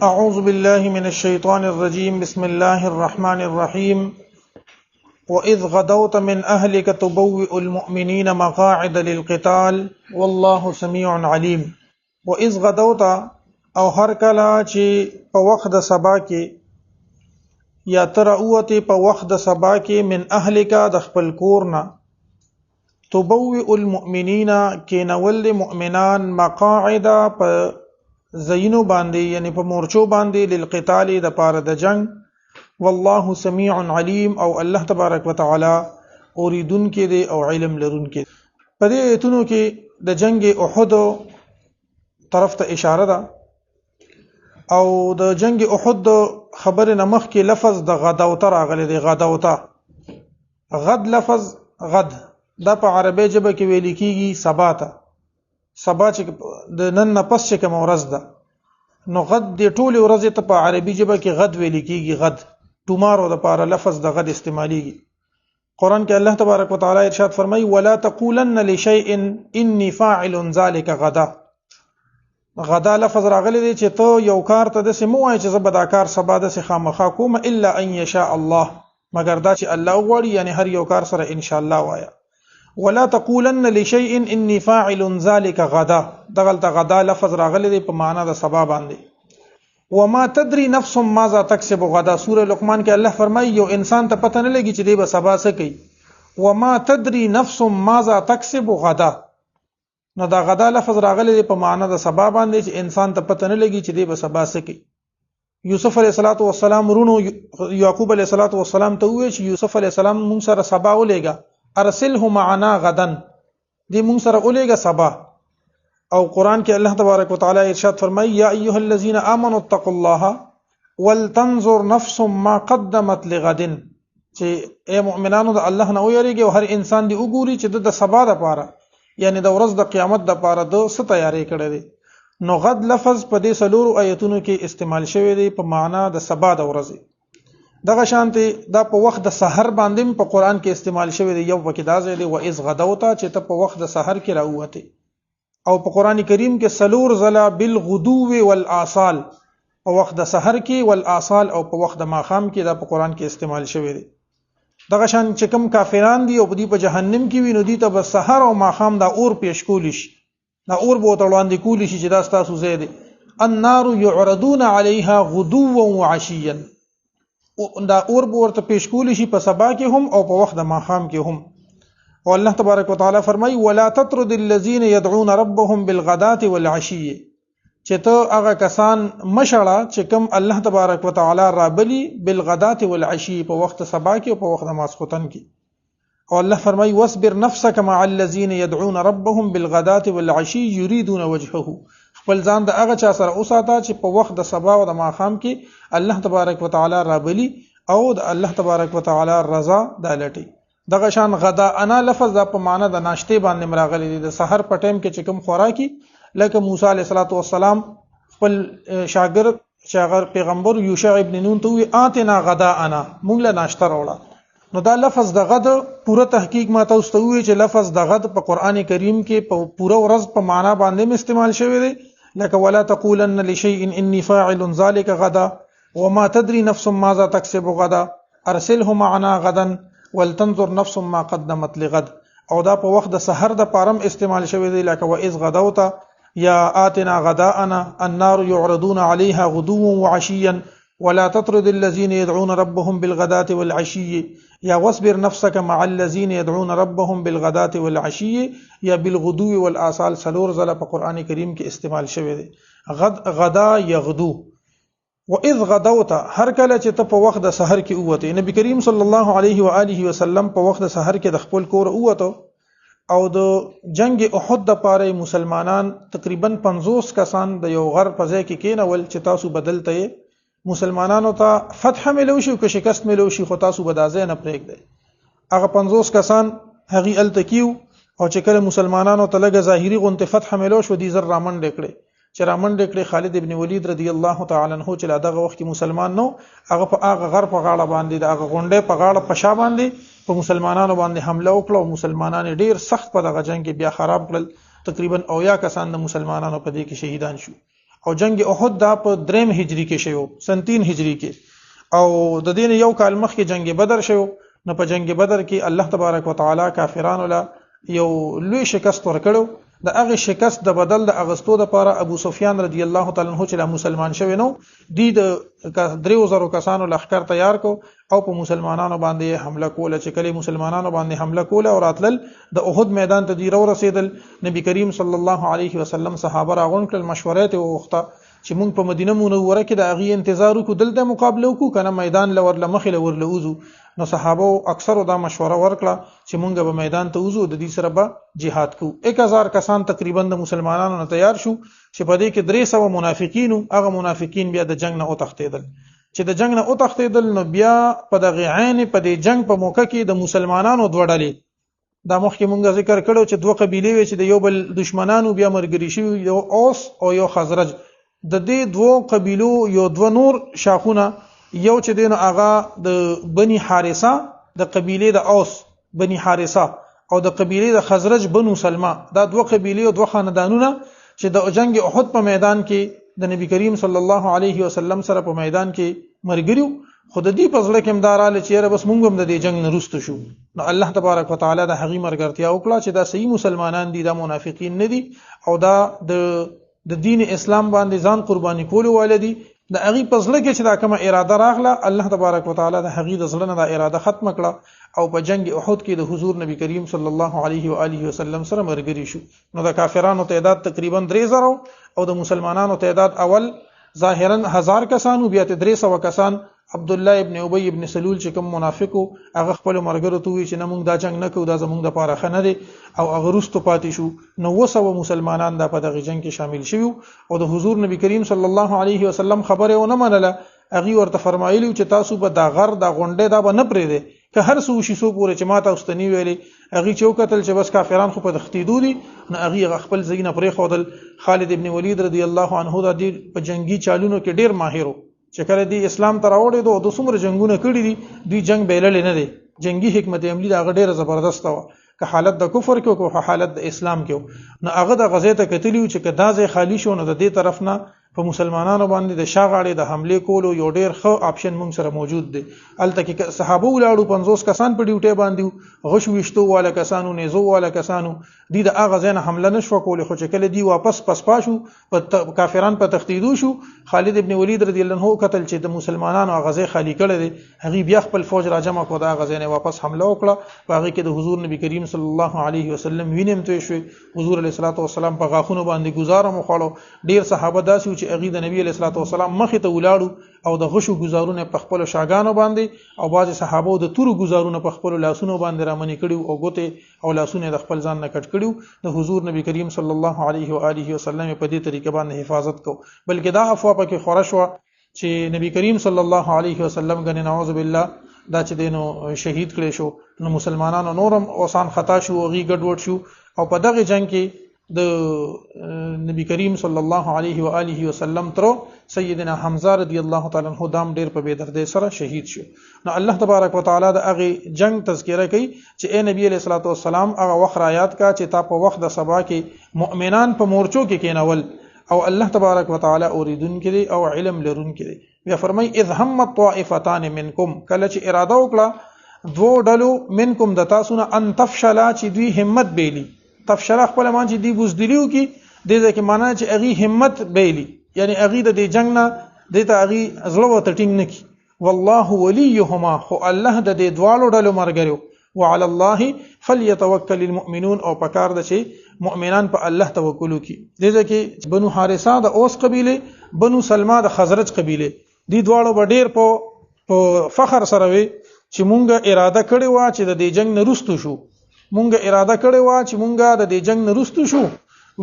أعوذ بالله من الشيطان الرجيم. بسم الله الرحمن الرحيم. وإذ غدوت من أهلك تبوئ المؤمنين مقاعد للقتال والله سميع عليم. وإذ غدوت، او هر کله چې په وخت د سبا کې یا تر اوته په وخت د سبا کې، من اهلک د خپل کور نه، تبوئ المؤمنین کینول مؤمنان، مقاعد په زینو باندې، یعنی په مورچو باندې، للقتال د پاره د جنگ. والله سمیع علیم، او الله تبارک وتعالی اوریدونکې دی او علم لرونکې. په دې ایتونو کې د جنگ احد طرف ته اشاره ده، او د جنگ احد خبرې نه مخکې لفظ د غدوته راغلی دی. غدوته، غد لفظ غد دا په عربی ژبه کې ویل کېږي سبا ته، سبا چې د نن نه پس چې کومه ورځ ده، نو غد د ټولې ورځې ته په عربي ژبه کې غد ویل کېږي. غد ټومارو دپاره لفظ د غد استعمالیږي. قرآن کې الله تبارک وتعالی ارشاد فرمایي ولا تقولن لشیء انی فاعل ذلک غدا. غدا لفظ راغلی دی چې ته یو کار ته داسې مه وایې چې زه به دا کار سبا داسې خامخا کوم، الا ان یشاء الله، مګر دا چې الله وغواړي، یعنی هر یو کار سره انشاءالله وایه. ولا تقولن لشیء انی فاعل ذلک غدا، دغلته غدا لفظ راغلی دی په معنا د سبا باندې. وما تدري نفس ماذا تکسب غدا، سوره لقمان کې الله فرمایي یو انسان ته پته نه لګي چې دی به سبا څه کوي. وما تدري نفس ماذا تکسب غدا، نو دا غدا لفظ راغلی دی په معنا د سبا باندې چې انسان ته پته نه لګي چې دی به سبا څه کوي. یوسف علیه الصلاة والسلام ورونو یعقوب علیه الصلاة والسلام ته وویل چې یوسف علیه السلام مونږ سره سبا ولېږه، ارسله معنا غدا، دی مونږ سره ولېږه سبا. او قرآن کې الله تبارک وتعالی ارشاد فرمایي یا ایها الذین آمنوا اتقوا الله ولتنظر نفس ما قدمت لغد، چې ای مؤمنانو د الله نه ویریږئ او هر انسان دې وګوري چې د سبا دپاره، یعنی د ورځ د قیامت دپاره د څه تیاری کړی دی. نو غد لفظ په دې څلورو آیتونو کې استعمال شوی دی په معنا د سبا د ورځې. دغه شانتې دا په وخت د سحر باندې هم په قرآن کې استعمال شوی دی. یو پکې دا ځای دی واذ غدوته، چې ته په وخت د سحر کې راووتې. او په قرآن کریم کې څلور ځله بالغدو والآصال، په وخت د سحر کې، والآصال او په وخت د ماښام کې، دا په قرآن کې استعمال شوی دی. دغه شان چې کوم کافران دي او په دې په جهنم کې وي، نو دوی ته به سحر او ماښام دا اور پیش کولی شي، دا اور به ورته وړاندې کولی شي چې دا ستاسو ځای دی. النار يعرضون عليها غدوا وعشيا، دا اور به ورته پیش کولی شي په سبا کې هم او په وخت د ماښام کې هم. او الله تبارک وتعالی فرمایي ولا تطرد الذين يدعون ربهم بالغداة والعشي، چې ته هغه کسان مشړه چې کوم الله تبارک وتعالی رابلی بالغداة والعشي، په وخت سبا کې او په وخت د ماسخوتن کې. او الله فرمایي واصبر نفسك مع الذين يدعون ربهم بالغداة والعشي يريدون وجهه، خپل ځان د هغه چا سره وساته چې په وخت د سبا او د ماښام کې الله تبارک وتعالی رابلی او د الله تبارک وتعالی رضا دا لټي. دغه شان غدا انا لفظ دا په معنا د ناشتې باندې راغلی دی. د سحر په ټایم کې چې کوم خوراکي، لکه موسی علیه الصلاة والسلام خپل شاګرد چې هغه پیغمبر یوشع ابن نون ته وویل آتنا غدا انا، مونږ له ناشته راوړه. نو دا لفظ د غد پوره تحقیق ما تاسو ته وویل چې لفظ د غد په قرآن کریم کې په پوره ورځ په معنا باندې هم استعمال شوی دی، لکه ولا تقولن لشیء انی فاعل ذلک غدا وما تدري نفس ماذا تکسب غدا ارسله معنا غدا ولتنظر نفس ما قدمت لغد. او دا په وخت د سحر د پارم استعمال شوی دی، لکه واذ غدوت یا آتنا غداءنا النار يعرضون عليها غدوا وعشيا ولا تطرد الذين يدعون ربهم بالغداة والعشي یا واصبر نفسك مع الذين يدعون ربهم بالغداة والعشي یا بالغدو والآصال. څلور ځله په قرآن کریم کې استعمال شوی دی. غد غدا یغدو. واذ غدوت، هر کله چې ته په وخت د سحر کې ووتې، نبی کریم صلی الله علیه و آله وسلم په وخت د سحر کې د خپل کور ووتو او د جنگ احد دپاره مسلمانان تقریباً 50 کسان د یو غر په ځای کې کېنول چې تاسو بدل ته یې مسلمانانو ته فتح میلو شي او که شکست میلو شي، خو تاسو به دا ځای نه پرېږدئ. هغه 50 کسان هغوی هلته کیو او چې کله مسلمانانو ته لږه ظاهري غونتې فتح میلو شوه، دوی زر رامنډې کړې. چې رامنډې کړې خالد ابن ولید رضی الله تعالی عنه چې لا دغه وخت کې مسلمان نو، هغه په هغه غر په غاړه باندې، د هغه غونډې په غاړه په شا باندې په مسلمانانو باندې حمله وکړه او مسلمانان یې ډېر سخت په دغه جنګ کې بیا خراب کړل. تقریباً 70 کسان د مسلمانانو په دې کې شهیدان شو. او جنگ احد دا په دریم هجری کې شوی، سن 3 هجری کې، او د دین یو کال مخکې جنگ بدر شوی. نو په جنگ بدر کې الله تبارک وتعالی کافرانو له یو لوی شکست ورکړو. د هغه شکست د بدل د اغستو د پاره ابو سفیان رضی الله تعالی عنہ چې لا مسلمان شوی نو دی د 3000 کسانو لښکر تیار کو او په مسلمانانو باندې حمله کوله. چې کله مسلمانانو باندې حمله کوله او راتلل د احد میدان ته دی رو رسیدل، نبی کریم صلی الله علیه وسلم صحابه راغونډ کړل، مشوره ته وغوښته چې مونږ په مدینه منوره کې د هغې انتظار وکړو، دلته مقابله وکړو که نه میدان له ورله مخې له ورله وځو. نو صحابو اکثرو دا مشوره ورکړه چې مونږ به میدان ته وځو، د دې سره به جهاد کوو. 1000 کسان تقریبا د مسلمانانو نه تیار شو چې په دې کې 300 منافقین وو. هغه منافقین بیا د جنگ نه وتښتېدل. چې د جنگ نه وتښتېدل نو بیا په دغه عین په دې جنگ په موقع کې د مسلمانانو دوه ډلې، دا مخکې مونږ ذکر کړو چې دوه قبیلې وې چې د یو بل دشمنانو بیا مرګري شوي، یو اوس او یو خزرج. د دې دوو قبیلو یو دوه نور شاخونه، یو چې دی نو هغه د بني حارثه د قبیلې د اوس بني حارثه او د قبیلې د خزرج بنو سلمہ، دا دوه قبیلې او دوه خاندانونه چې د جنگ احد په میدان کې د نبی کریم صلی الله علیه وسلم سره په میدان کې مرګري، خو د دې په زړه کې هم دا راغله چې یاره بس مونږ هم د دې جنگ نه وروسته شو. نو الله تبارک وتعالی د هغې مرګرتیا وکړه چې دا صحیح مسلمانان دي، دا منافقین نه دي او دا د دین اسلام باندې ځان قرباني کولو والا دي. د هغې په زړه کې چې دا کومه اراده راغله، الله تبارک وتعالی د هغې د زړه نه دا اراده ختمه کړه او په جنگ احد کې د حضور نبی کریم صلی الله علیه و آله وسلم سره مرګري شو. نو د کافرانو تعداد تقریبا 3000 او د مسلمانانو تعداد اول ظاهرا 1000 کسانو، بیا 300 کسان عبد الله ابن ابي ابن سلول چې کوم منافق هغه خپل مرګرو ته وی چې نه مونږ دا جنگ نه کوو، دا زمونږ د پاره ښه نه دی، او هغه وروسته پاتې شو. نو 700 مسلمانان دا په دغه جنگ کې شامل شوي او د حضور نبی کریم صلی الله علیه وسلم خبره ونه منله. هغه ورته فرمایلی چې تاسو به دا غر دا غونډه دا به نه پرېږدئ که هر څه وشي، څو پورې چې ما تاسو ته نه ویلي. هغې چې وکتل چې بس کافران خو په تښتېدو دي، نو هغې هغه خپل ځایونه پرېښودل. خالد ابن ولید رضی الله عنه دا ډېر په جنګي چالونو کې ډېر ماهر و چې کله دی اسلام ته راوړېدو او د څومره جنګونه کړي دي، دوی جنګ بایللی نه دی. جنګي حکمت عملي د هغه ډېره زبردسته وه، که حالت د کفر کې او که حالت د اسلام کې. نو هغه د غزې ته کتلی و چې که دا ځای خالي شو نو د دې طرف نه په مسلمانانو باندې د شا غاړې د حملې کولو یو ډېر ښه آپشن مونږ سره موجود دی. هلته کې صحابه ولاړو، 50 کسان په ډیوټۍ باندې وو، غش ویشتو والا کسانو، نیزو والا کسانو، دوی د هغه ځای نه حمله نه شوه کولی. خو چې کله دوی واپس پسپا شو، کافران په تښتېدو شو، خالد ابن ولید رضی الله عنه وکتل چې د مسلمانانو هغه ځای خالي کړی دی، هغوی بیا خپل فوج راجمع کړو، د هغه ځای نه واپس حمله وکړه. په هغې کې د حضور نبی کریم صلی الله علیه وسلم وینې هم توی شوې، حضور علیه الصلاة والسلام په غاښونو باندې ګزار هم وخوړو. ډېر صحابه داسې وو چې هغوی د نبی علیه الصلاة والسلام مخې ته ولاړو او د غشو ګزارونه په خپلو شاګانو باندې، او بعضې صحابو د تورو ګزارونه په خپلو لاسونو باندې رامنې کړي او ګوتې او لاسونه یې د خپل ځان نه کټ کړي وو. د حضور نبی کریم صلی الله علیه و آله وسلم په دې طریقه باندې حفاظت کو. بلکې دا افواه پکې خوره شوه چې نبی کریم صلی الله علیه وسلم ګنې نعوذ بالله دا چې دی نو شهید کړی شو. نو مسلمانانو نور هم اوسان خطا شو، هغوی ګډوډ شو او په دغه جنګ کې د نبی کریم صلی الله علیه و آله وسلم تر سیدنا حمزه رضی الله تعالی عنہ دام ډیر په بے دردۍ سره شهید شو. نو الله تبارک وتعالی د هغې جنگ تذکره کوي چې ای نبی علیه الصلاة والسلام هغه وخت را یاد کا چې تا په وخت د سبا کې مؤمنان په مورچو کې کینول، او الله تبارک وتعالی اوریدونکی دی او علم لرونکی دی. بیا فرمایي اذ همت طائفتان منکم، کله چې اراده وکړه دوو ډلو منکم د تاسو نه، ان تفشلا چې دوی همت بیلی. تفشلا خپل مان چې دی بزدلی وکي، دې ځای کې معنا چې هغې همت بیلی، یعنی هغې د دې جنگ نه دې ته هغې زړه ورته ټینګ نه کړي. والله ولیهما، خو الله د دې دواړو ډلو ملګری و. وعلى الله فليتوکل المؤمنون، او پکار ده چې مؤمنان په الله توکل وکړي. دې ځای کې بنو حارثه د اوس قبیلې، بنو سلمہ د خزرج قبیلې، دې دواړو به ډېر په فخر سره وي چې مونږ اراده کړې وه چې د دې جنگ نه وروسته شو، مونږ اراده کړې وه چې مونږ د دې جنگ نه وروسته شو.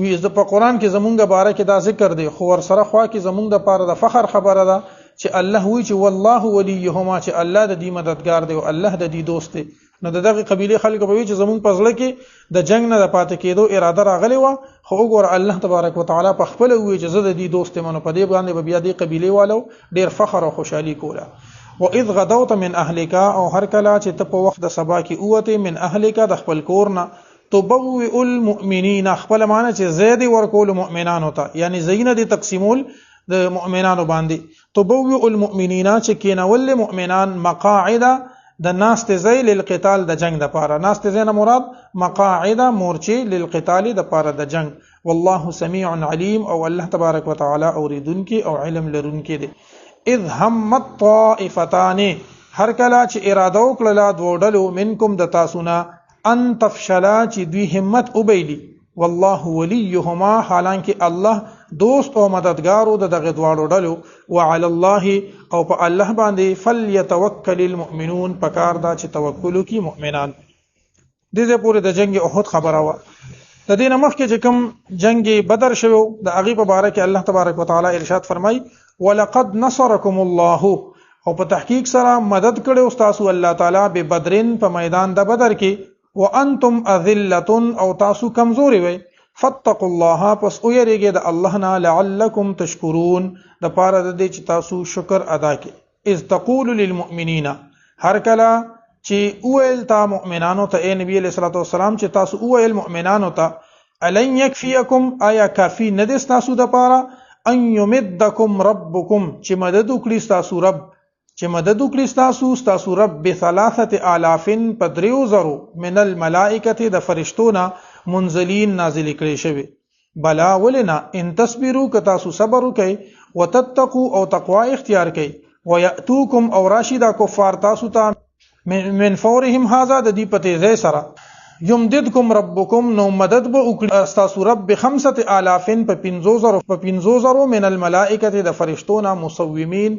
وی زه په قرآن کې زمونږ باره کې دا ذکر دی، خو ورسره خوا کې زمونږ دپاره د فخر خبره ده چې الله وایي چې والله ولیهما، چې الله د دې مددګار دی او الله د دې دوست دی. نو د دغې قبیلې خلکو به وي چې زمونږ په زړه کې د جنگ نه د پاتې کېدو اراده راغلې وه، خو وګوره الله تبارک وتعالی په خپله ووایي چې زه د دې دوست یم. نو په دې باندې به بیا دې قبیلې والو ډېر فخر او خوشحالي کوله. واذ غدوت من اهلک، او هر کله چې ته په وخت د سبا کې ووتې، من اهلک د خپل کور نه، تبوئ المؤمنین، خپل معنی چې زید ورکول مؤمنانو ته، یعنی زینه دي تقسیمول د مؤمنانو باندې. تبوئ المؤمنین چې کینول مؤمنان مقاعد د ناست ځای للقتال د جنگ د پاره. ناست ځای نه مراد مقاعد مورچې للقتال د پاره د جنگ. والله سمیع علیم، او الله تبارک وتعالی اوریدونکي او علم لرونکي دی. اذ همت طائفتان، هر کله چې اراده وکړه دوه ډلو منکم د تاسو نه، ان تفشلا چې دوی همت وبیلی، والله ولیهما، حالانکه الله دوست او مددګارو د دغه دواړو ډلو. وعلى الله، او په الله باندې فلیتوکل المؤمنون، پکار دا چې توکل وکړي مؤمنان. دې ځای پورې د جنگ احد خبره وه. د دې نه مخکې چې کوم جنگ بدر شوی د هغې په باره کې الله تبارک وتعالی ارشاد فرمایي ولقد نصرکم الله، او په تحقیق سره مدد کړو تاسو الله تعالی به بدرین په میدان د بدر کې، وانتم اذله، او تاسو کمزوري وئ، فاتقوا الله، پس ویریږئ د الله نه، لعلکم تشکرون، د پاره د دې چې تاسو شکر ادا کړئ. اذ تقول للمؤمنین، هر کله چې وویل تا مؤمنانو ته، ای نبی علیه الصلاة والسلام، چې تاسو وویل مؤمنانو ته، الن یکفیکم، آیا کافی نه دی ستاسو دپاره، ان یمدکم ربکم، چې مدد وکړي ستاسو رب، چې مدد وکړي ستاسو رب بثلاثه آلاف، په دریو زرو، من الملائکه د فرشتو نه، منزلین نازل کړي شوی. بلا ولنا ان تصبروا، که تاسو صبر وکئ، وتتقوا، او تقوا اختیار کئ، ويأتوکم، او راشي دا کفار تاسو ته، من فورهم هذا، د دې په تیزۍ سره، یمددکم ربکم، نو مدد به وکړي ستاسو رب بخمسة آلاف، په پنځو زرو، من الملائکة د فرشتو نه، مصومین،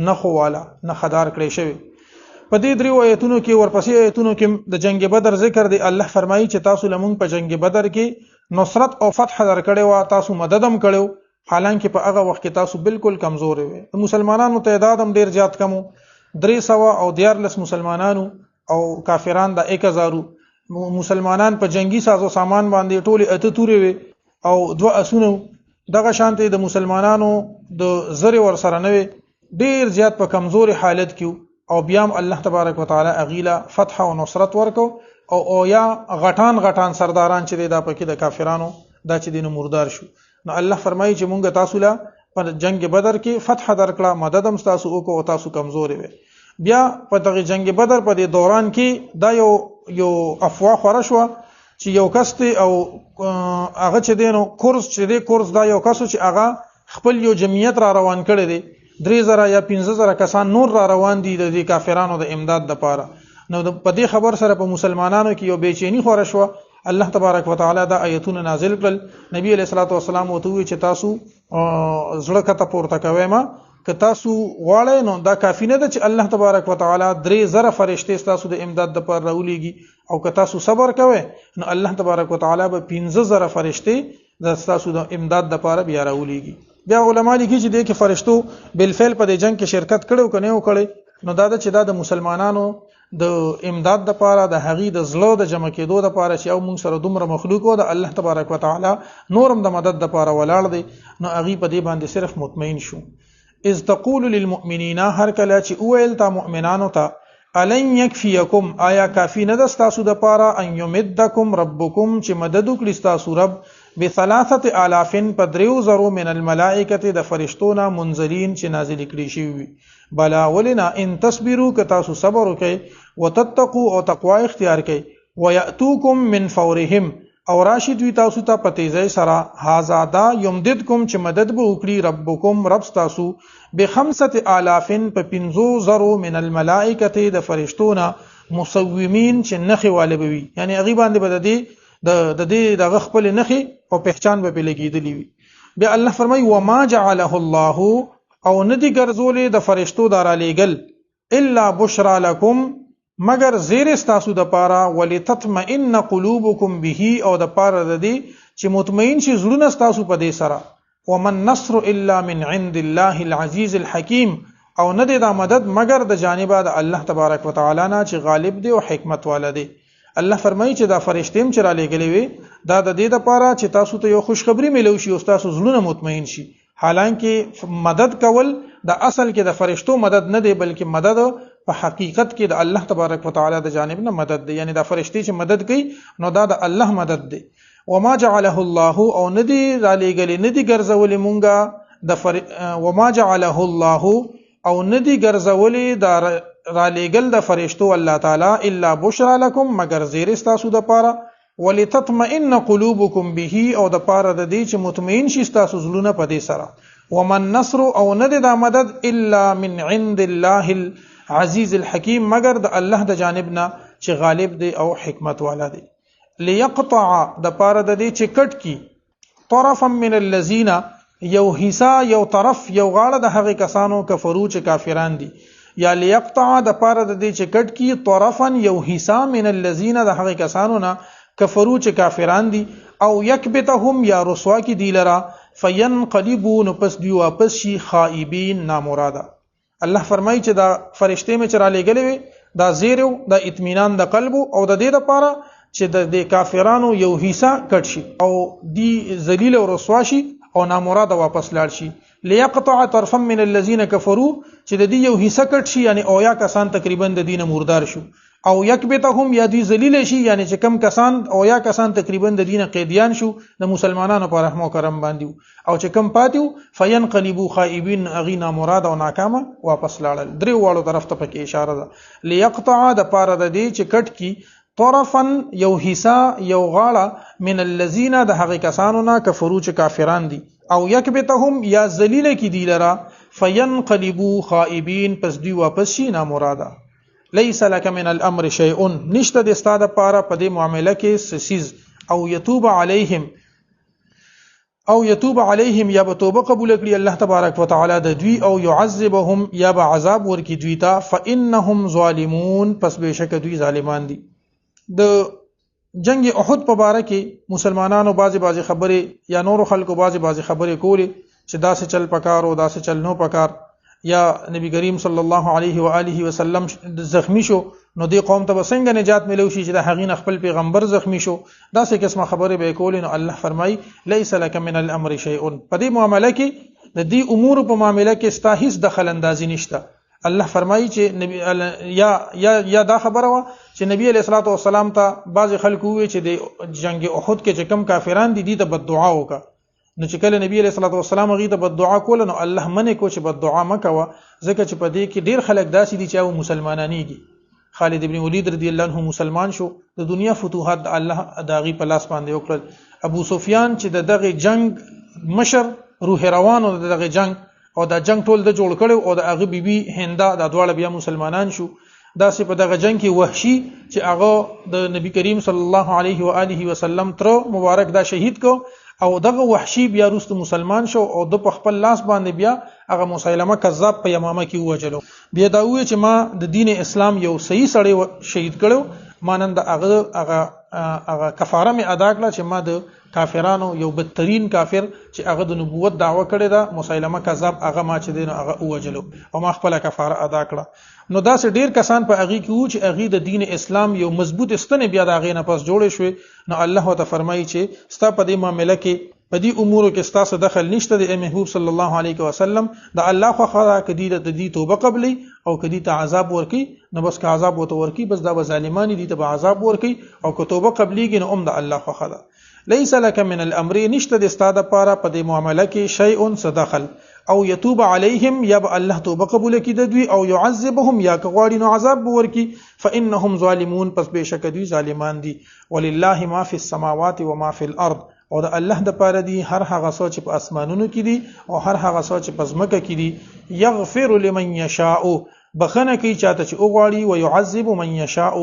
نښو والا، نښدار کړی شوی. په دې دریو آیتونو کې ورپسې آیتونو کې د جنگ بدر ذکر دی. الله فرمایي چې تاسو له مونږ په جنگ بدر کې نصرت او فتح درکړې وه، تاسو مدد هم کړی، حالانکه په هغه وخت کې تاسو بالکل کمزوري وئ. د مسلمانانو تعداد هم ډیر زیات کم و، 313 مسلمانانو او کافران د 1000. مسلمانان په جنگي سازو سامان باندې ټولې 8 تورې وې او 2 اسونه. دغه شانتې د مسلمانانو د زرې ورسره نه وې، ډیر زیات په کمزوري حالت کې، او بیا هم الله تبارک وتعالی هغوی له فتح او نصرت ورکو. او یا غټان غټان سرداران چې دی دا پکې د کافرانو دا چې دی نو مردار شو. نو الله فرمایي چې مونږ تاسو له په جنگ بدر کې فتح درکړه، مدد هم ستاسو وکړو او تاسو کمزوري وې. بیا په دغه جنگ بدر په دې دوران کې دا یو افواه خوره شوه چې یو کس دی او هغه چې دی نو کورس چې دی، کورس دا یو کس چې هغه خپل یو جمعیت را روان کړی دی، 3000 یا 5000 کسان نور را روان دي د دې کافرانو د امداد دپاره. نو په دې خبر سره په مسلمانانو کې یو بېچیني خوره شوه. الله تبارک وتعالی دا آیتونه نازل کړل. نبی علیه الصلاة والسلام ورته وویل چې تاسو زړه کته پورته کوئ ما، که تاسو غواړئ نو دا کافي نه ده چې الله تبارک وتعالی 3000 فرشتې ستاسو د امداد دپاره راولېږي، او که تاسو صبر کوئ نو الله تبارک وتعالی به 5000 فرشتې د ستاسو د امداد دپاره بیا راولېږي. بیا علما لیکي چې دې کې فرشتو بالفعل په دې جنگ کې شرکت کړی او که نه کړی، نو دا ده چې دا د مسلمانانو د امداد دپاره، د هغې د زړه د جمع کېدو دپاره چې او موږ سره دومره مخلوق و، د الله تبارک وتعالی نورم د مدد دپاره ولاړ دی، نو هغې په دې باندې صرف مطمئن شو. اذ تقول للمؤمنین، هر کله چې وویل تا مؤمنانو ته، الن یکفیکم، آیا کافی نه ده ستاسو دپاره، ان یمدکم ربکم، چې مدد وکړي ستاسو رب، بثلاثة آلاف، په 3000 من الملائکة د فرشتو نه، منزلین، چې نازل کړي شوي وي. بلا ولنا ان تصبروا، که تاسو صبر وکئ، وتتقوا، او تقوا اختیار کئ، ویأتوکم من فورهم، او راشي دوی تاسو ته په تیزۍ سره، هذا دا یمددکم، چې مدد به وکړي ربکم رب ستاسو، بخمسة آلاف، په 5000 من الملائکة د فرشتو نه، مصومین، چې نښې والي به وي، یعنې هغې باندې به د دې دغه خپلې نښې او پهچان به پرې لګېدلې وي. بیا الله فرمایي وما جعله الله، او نه دي ګرځولې د فرشتو دا رالیږل، الا بشرا لکم، مګر زیری ستاسو دپاره، ولتطمئن قلوبکم به، او دپاره د دې چې مطمئن شي زړونه ستاسو په دې سره. وما النصر الا من عند الله العزیز الحکیم، او نه دی دا مدد مګر د جانبه د الله تبارک وتعالی نه چې غالب دی او حکمت والا دی. الله فرمایي چې دا فرشتې هم چې رالیږلې وې دا د دې دپاره چې تاسو ته یو خوشخبری میلو شي او ستاسو زړونه مطمئن شي. حالانکه مدد کول د اصل کې د فرشتو مدد نه دی، بلکې مدد په حقیقت کې د الله تبارک وتعالى د جانب نه مدد دی، یعنی دا فرشتي چې مدد کوي نو دا د الله مدد دی. وما جعله الله، او ندی را لېږلې، ندی ګرځولې مونږه د وما جعله الله، او ندی ګرځولې د را لېږل د فرشتو الله تعالی الا بشرا لکم، مګر زیری ستاسو د پاره، ولتطمئن قلوبکم به، او د پاره د دې چې مطمئن شي ستاسو زړونه په دې سره. ومن نصر، او نه دی دا مدد الا من عند الله العزیز الحکیم، مګر د الله د جانب نه چې غالب دی او حکمت والا دی. ليقطع، د پاره د دې چې کټ کی طرفا من الذين، یو حصہ، یو طرف، یو غاړه د هغه کسانو کفرو چې کافران دي، یا ليقطع، د پاره د دې چې کټ کی طرفا، یو حصہ من الذين، د هغه کسانو نه کفرو چې کافران دي، او یکبتهم، یا رسوا کی دی لرا، فینقلبوا، نو پس دوی واپس شي خائبین، نامراده. الله فرمایي چې دا فرشتې مې چې را لېږلې وې دا زیری و، دا اطمینان د قلب و، او د دې دپاره چې د دې کافرانو یو حصه کټ شي او دی ذلیل او رسوا شي او نامراده واپس لاړ شي. ليقطع طرفا من الذين كفروا، چې د دې یو حصه کټ شي، یعنی او یا کسان تقریبا د دینه مردار شو، او یکبتهم، یا دوی ذلیل شي، یعنی چې کم کسان او یا کسان تقریبا د دینه قیدیان شو د مسلمانانو پر رحم او کرم باندې، او چې کم پاتیو فینقلبوا خائبین، اغي نامراد او ناکامه واپس لاړل. درې واړو طرف ته پکې اشاره ده. ليقطع، د پاره د دې چې کټ کی طرفا، یو حصہ، یو غاړه من الذین، د هغه کسانو نه کفرو چې کافران دي، او یکبتهم، یا ذلیل کی دی لرا، فینقلبوا خائبین، پس دوی واپس شي نامراده. ليس لك من الامر شيء، نشته د ستا د پاره په دې معامله کې څه څیز، او یتوب علیهم، او یتوب علیهم، یا به توبه قبول کړي الله تبارک وتعالی د دوی، او يعذبهم، یا به عذاب ورکړي دوی ته، فانهم ظالمون، پس بېشکه دوی ظالمان دي. د جنگ احد په باره کې مسلمانانو بعضې بعضې خبرې یا نورو خلکو بعضې بعضې خبرې کولې چې داسې چل پکار او داسې چل نو پکار، یا نبی کریم صلی الله علیه و آله وسلم زخمی شو نو دې قوم ته به څنګه نجات ملو شي چې د هغې نه خپل پیغمبر زخمی شو، داسې قسمه خبرې به یې کولې. نو الله فرمایي لیس لک من الامر شیء، په دې معامله کې د دې امور په معامله کې ستا هیڅ دخل اندازي نشته. الله فرمایي چې نبی یا یا یا دا خبره وه چې نبی علیه الصلاة والسلام ته بعضې خلکو وویل چې د جنګ احد کې چې کم کافران دي دي ته بد دعا وکړه. نو چې کله نبی علیه الصلاة والسلام هغوی ته بد دعا کوله نو الله منع کو چې بد دعا مه کوه، ځکه چې په دې کې ډېر خلک داسې دي چې هغه مسلمانانېږي. خالد ابن ولید رضی الله عنه مسلمان شو، د دنیا فتوحات د الله د هغې په لاس باندې وکړل. ابو سفیان چې د دغه جنگ مشر روح روان و د دغه جنگ، او دا جنگ ټول د جوړ کړو، او د هغه بیبي هنده دا دواړه بیا مسلمانان شو. داسې په دغه جنگ کې وحشي چې هغه د نبی کریم صلی الله علیه و آله وسلم تر مبارک دا شهید کو، او دغه وحشي بیا وروسته مسلمان شو، او د په خپل لاس باندې بیا هغه مسیلمه کذاب په یمامه کې ووژلو. بیا دا وویل چې ما د دین اسلام یو صحیح سړی شهید کړو، ما نن د هغه هغه هغه کفاره مې ادا کړه چې ما د کافرانو یو بدترین کافر چې هغه د نبوت دعوه کړې ده مسیلمه کذاب، هغه ما چې دی نو هغه ووژلو او ما خپله کفاره ادا کړه. نو داسې ډېر کسان په هغې کې وو چې هغې د دین اسلام یو مضبوط ستنې بیا د هغې نه پس جوړې شوې. نو الله ورته فرمایي چې ستا په دې معامله کې په دې امورو کې ستاسو دخل نشته دی ای محبوب صلی الله علیه وسلم، د الله خوښه ده که دوی د دې توبه قبلوي او که دوی ته عذاب ورکوي، نو بس که عذاب ورته ورکوي بس دا به ظالمان دي، ته به عذاب ورکوي، او که توبه قبلیږي نو هم د الله خوښه ده. ليس لك من الامر، نشته د ستا دپاره په دې معامله کې شیء څه دخل، او یتوب علیهم، یا به الله توبه قبوله کړي د دوی، او يعذبهم، یا که غواړي نو عذاب به ورکړي، فانهم ظالمون، پس بېشکه دوی ظالمان دي. ولله ما فی السماوات وما فی الارض، او د الله دپاره دي هر هغه څه چې په اسمانونو کې دي او هر هغه څه چې په ځمکه کې دي. یغفر لمن یشاء، بخښنه کوي چاته چې وغواړي، ويعذب من یشاء،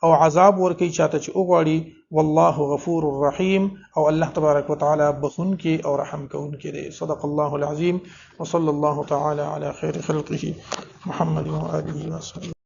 او عذاب ورکوي چاته چې وغواړي. والله غفور رحیم، او الله تبارک وتعالی بخښونکی او رحم کوونکی دی. صدق الله العظیم، وصلی الله تعالی علی خیر خلقه محمد وآله وصحبه.